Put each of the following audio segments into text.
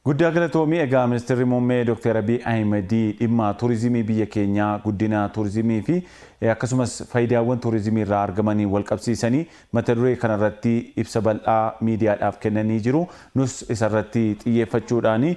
Guddaa galatoomii. Egaa Ministeerri Muummee Dr. Abiy Ahimad dhimma turizimii biyya keenyaa, guddina turizimii fi akkasumas faayidaawwan turizimii irraa argamanii wal qabsiisanii mata duree kanarratti ibsa bal'aa miidiyaadhaaf kennanii jiru. Nus isarratti xiyyeeffachuudhaan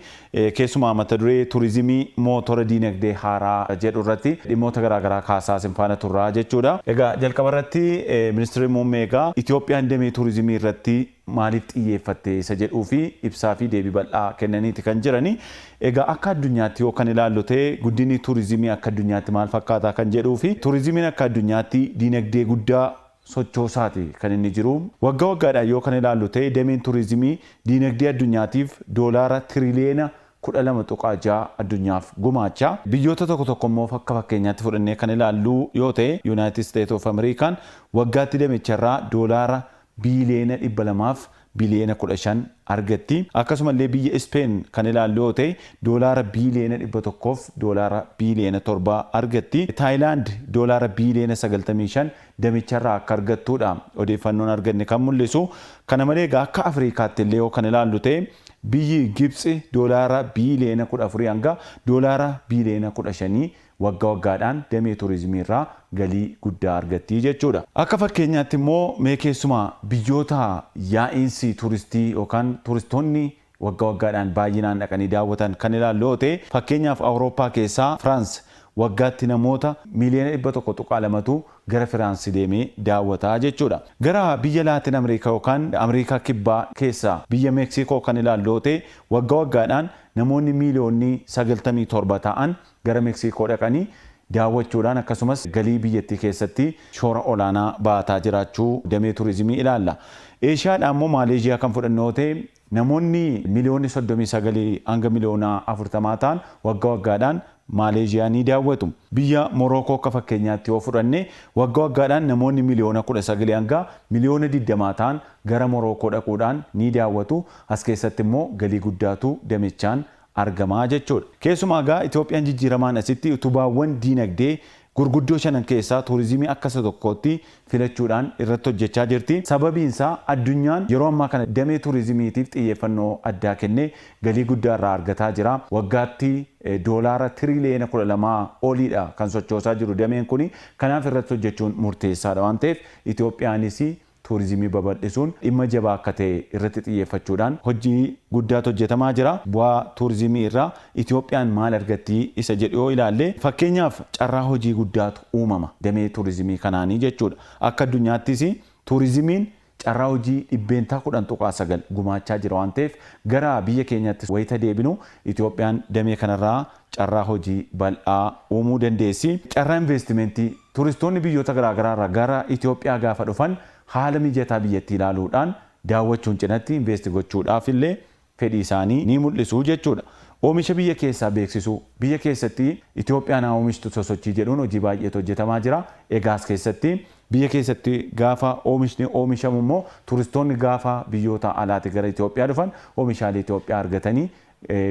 keessumaa mata duree turizimii mootora diinagdee haaraa jedhu irratti dhimmoota garaagaraa kaasaa isin faana turraa jechuudha. Egaa jalqaba irratti Ministeerri Muummee egaa Itoophiyaan damee turizimii irratti maaliif xiyyeeffatte isa jedhuu fi ibsaa fi deebii bal'aa kennaniiti kan jirani. Egaa akka addunyaatti yoo kan ilaallu ta'e, guddinni turizimii akka addunyaatti maal fakkaataa kan jedhuu fi turizimiin akka addunyaatti diinagdee guddaa sochoosaati kan inni jiru. Waggaa waggaadhaan yoo kan ilaallu ta'e, dameen turizimii diinagdee addunyaatiif doolaara tiriliyeena 12.6 addunyaaf gumaacha. Biyyoota tokko tokko immoo akka fakkeenyaatti fudhannee kan ilaallu yoo ta'e, United States of American waggaatti damicharraa doolaara biiliyoona 200 biliyoona 15 argatti. Akkasumallee biyya Ispeen kan ilaallu yoo ta'e, doolaara biiliyoona 100 doolaara biiliyoona 7 argatti. Taayilaand doolaara biiliyoona 95 damicharraa akka argattudha odeeffannoon arganne kan mul'isu. Kana malee egaa akka Afrikaatti illee yoo kan ilaallu ta'e, biyyi Gibxi doolaara biiliyoona 14 hanga doolaara biiliyoona 15 waggaa waggaadhaan damee turizimii irraa galii guddaa argatti jechuudha. Akka fakkeenyaatti immoo mee keessumaa biyyoota yaa'iinsi turistii yookaan turistoonni waggaa waggaadhaan baay'inaan dhaqanii daawwatan kan ilaallu yoo ta'e, fakkeenyaaf Awurooppaa keessaa Firaans waggaatti namoota miiliyoona 100.2tu gara Firaansi deemee daawwataa jechuudha. Gara biyya Laatin Ameerikaa yookaan Ameerikaa Kibbaa keessaa biyya Meeksikoo kan ilaallu yoo ta'e, waggaa waggaadhaan namoonni miiliyoonni 97 ta'an gara Meeksikoo dhaqanii daawwachuudhaan akkasumas galii biyyattii keessatti shoora olaanaa baataa jiraachuu damee turizimii ilaalla. Eeshiyaadhaan immoo Maaleeshiyaa kan fudhannu yoo ta'e, namoonni miliyoonni 39 hanga miliyoona 40 ta'an waggaa waggaadhaan Maaleeshiyaa ni daawwatu. Biyya Morookoo akka fakkeenyaatti yoo fudhanne, waggaa waggaadhaan namoonni miliyoona 19 hanga miliyoona 20 ta'an gara Morookoo dhaquudhaan ni daawwatu. As keessatti immoo galii guddaatu damichaan argamaa jechuudha. Keessumaa egaa Itoophiyaan jijjiiramaan asitti utubaawwan diinagdee gurguddoo shanan keessaa turizimii akka isa tokkootti filachuudhaan irratti hojjechaa jirti. Sababiin isaa addunyaan yeroo ammaa kana damee turizimiitiif xiyyeeffannoo addaa kennee galii guddaa irraa argataa jira. Waggaatti doolaara tiriliyoona 12 oliidha kan sochoosaa jiru dameen kuni. Kanaaf irratti hojjechuun murteessaadha waan ta'eef, Itoophiyaanis turizimii babal'isuun dhimma jabaa akka ta'e irratti xiyyeeffachuudhaan hojii guddaatu hojjetamaa jira. Bu'aa turizimii irraa Itoophiyaan maal argatti isa jedhu yoo ilaalle, fakkeenyaaf carraa hojii guddaatu uumama damee turizimii kanaanii jechuudha. Akka addunyaattis turizimiin carraa hojii 10.9% gumaachaa jira waan ta'eef, gara biyya keenyaatti wayita deebinu Itoophiyaan damee kanarraa carraa hojii bal'aa uumuu dandeessi. Carraa investimentii, turistoonni biyyoota garaagaraa irraa gara Itoophiyaa gaafa dhufan haala mijataa biyyattii ilaaluudhaan daawwachuun cinatti invest gochuudhaaf illee fedhii isaanii ni mul'isu jechuudha. Oomisha biyya keessaa beeksisuu, biyya keessatti Itoophiyaan haa oomishtu sosochii jedhuun hojii baay'eetu hojjetamaa jira. Egaa as keessatti biyya keessatti gaafa oomishni oomishamu immoo turistoonni gaafa biyyoota alaati gara Itoophiyaa dhufan oomishaalee Itoophiyaa argatanii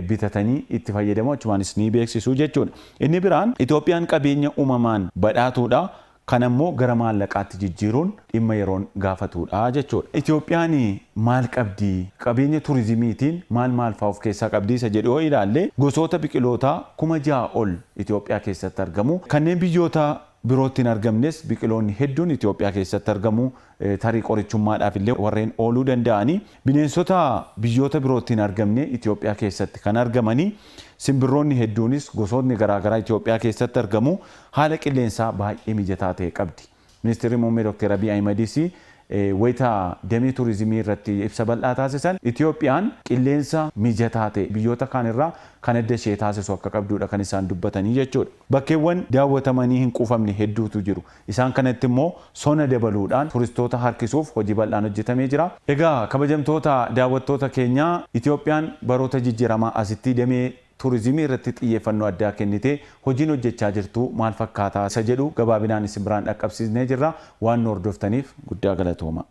bitatanii itti fayyadamu, achumaanis ni beeksisu jechuudha. Inni biraan Itoophiyaan qabeenya uumamaan badhaatuudha. Kana immoo gara maallaqaatti jijjiiruun dhimma yeroon gaafatudha jechuudha. Itoophiyaan maal qabdi? Qabeenya turizimiitiin maal maal fa'aa of keessaa qabdi isa jedhu yoo ilaalle, gosoota biqilootaa 6,000 ol Itoophiyaa keessatti argamu. Kanneen biyyoota birootti hin argamnes biqiloonni hedduun Itoophiyaa keessatti argamu. Tarii qorichummaadhaaf illee warreen ooluu danda'ani. Bineensota biyyoota birootti hin argamne Itoophiyaa keessatti kan argamani. Simbirroonni hedduunis gosootni garaagaraa Itoophiyaa keessatti argamu. Haala qilleensaa baay'ee mijataa ta'e qabdi. Ministeerri Muummee Dr. Abiy Ahimadis wayita damee turizimii irratti ibsa bal'aa taasisan Itoophiyaan qilleensa mijataa ta'e biyyoota kaan irraa kan adda ishee taasisu akka qabdudha kan isaan dubbatanii jechuudha. Bakkeewwan daawwatamanii hin quufamne hedduutu jiru. Isaan kanatti immoo sona dabaluudhaan turistoota harkisuuf hojii bal'aan hojjetamee jira. Egaa kabajamtoota daawwattoota keenyaa, Itoophiyaan baroota jijjiiramaa asitti damee turizimii irratti xiyyeeffannoo addaa kennitee hojiin hojjechaa jirtu maal fakkaataa isa jedhu gabaabinaan isin biraan dhaqqabsiisnee jirra. Waan nu hordoftaniif guddaa galatooma.